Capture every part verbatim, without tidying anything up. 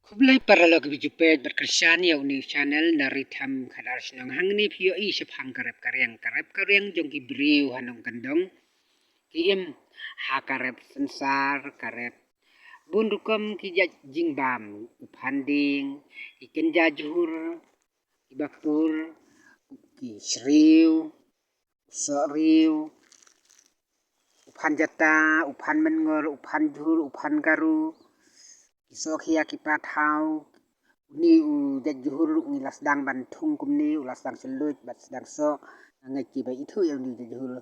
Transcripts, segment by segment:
Khublei paralok kiba ju peit bad kyrshan ïa une u channel na Ritham Khadar Shnong. Hangne phi ïohi shaphang ka rep ka riang, ka rep ka riang jong ki briew ha nongkyndong. Ki im ha ka rep synsar, ka rep bun rukom ki jait jingbam, u phandieng, ki kynja jhur, ki bapur, ki shriew, u soh riew, u phan jata, u phan myngor, u phan jhur, u phan garu, ki soh khia, ki pathaw. Une u jait jhur ruh ngi la sdang ban thung kumne, u la sdang sylluid bad sdang soh. Nga ngeit kiba ithuh ïa une u jait jhur,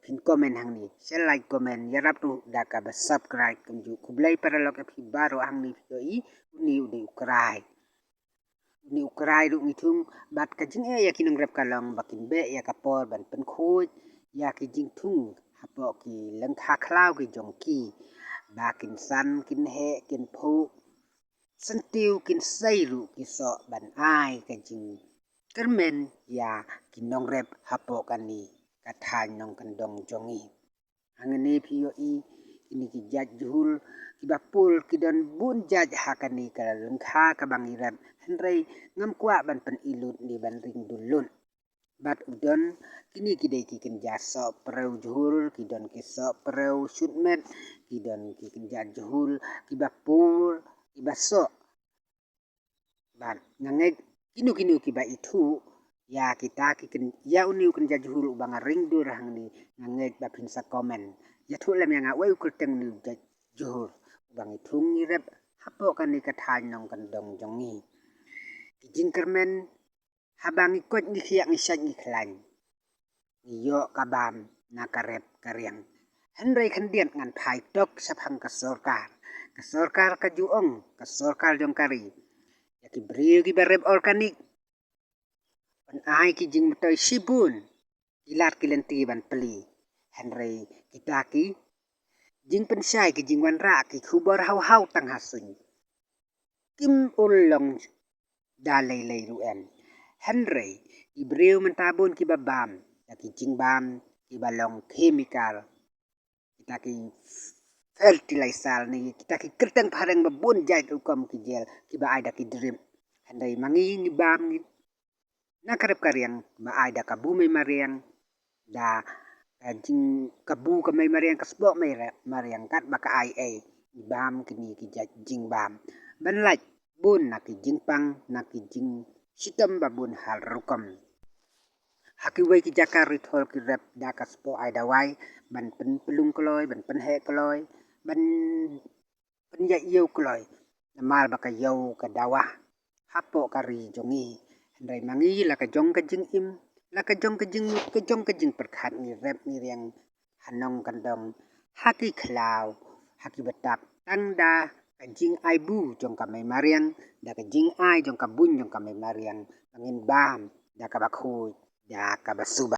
phin comment hangne. Share, like, comment, ïarap ruh da kaba subscribe kumjuh. Khublei paralok ïa phi baroh. Hangne phi ïohi une u dei u krai. Une u krai ruh ngi thung bad ka jingeh ïa ki nongrep ka long ba kin beh ïa ka por ban pynkhuid ïa ki jingthung hapoh ki lyngkha khlaw ki jong ki, ba kin san, kin heh, kin phuh. Syntiew kin sei ruh ki soh ban ai ka jingkyrmen ïa ki nongrep hapoh kane ka thaiñ nongkyndong jong ngi. Hangne phi ïohi kine ki jait jhur kiba pur, ki don bun jait ha kane ka lyngkha kaba ngi rep, hynrei ngam kwah ban pynlut ne ban ring dul lut. Bad u don kine ki dei ki kynja soh prew jhur, ki don ki soh prew shut met, ki don ki kynja jhur kiba pur, kiba soh. Bad nga ngeit kino kino kiba ithuh ïa kita ki kyn-, ïa une u kynja jhur uba nga ring dur hangne, nga ngeit ba phin sa comment. Ïathuh lem ïa nga uei u kyrteng une u jait jhur uba ngi thung ngi rep hapoh kane ka thaiñ nongkyndong jong ngi. Ki jingkyrmen, haba ngi koit ngi khiah ngi shait ngi khlaiñ, ngi ïoh ka bam na ka rep ka riang. Hynrei khyndiat ngan phai tok shaphang ka sorkar. Ka sorkar ka ju ong, ka sorkar jong ka ri, ïa ki briew kiba rep organic, ban ai ki jingmyntoi shibun, ki lad ki lynti ban plie. Hynrei kita ki jingpynshai, ki jingwanrah, ki khubor haw haw tang ha suiñ, kim urlong da lei lei ruh em. Hynrei ki briew mynta bun kiba bam da ki jingbam kiba long chemical, kita ki fertilizer ne kita ki kyrteng phareng ba bun jait rukom ki jel kiba ai da ki drip. Hynrei ma ngi ngi bam ngi na ka rep ka riang, ba ai da ka bu mei mariang, da ka jing, ka bu ka mei mariang, ka sboh mei re-, mariang, katba ka ai ei, ngi bam kine ki jait jingbam ban lait bun na ki jingpang, na ki jingshitom ba bun ha rukom. Ha kiwei ki jaka ri thor ki rep da ka sboh ai dawai ban pynpylung kloi, ban pynheh kloi, ban pynïaid ïew kloi, namar ba ka ïew ka dawa hapoh ka ri jong ngi. Hynrei ma ngi la ka jong ka jingim, la ka jong ka jingmut, ka jong ka jingpyrkhat ngi rep ngi riang ha nongkyndong, ha ki khlaw, ha ki btap, tang da ka jingai bu jong ka mei mariang, da ka jingai jong ka buiñ jong ka mei mariang, ba ngin bam da kaba khuid, da kaba suba.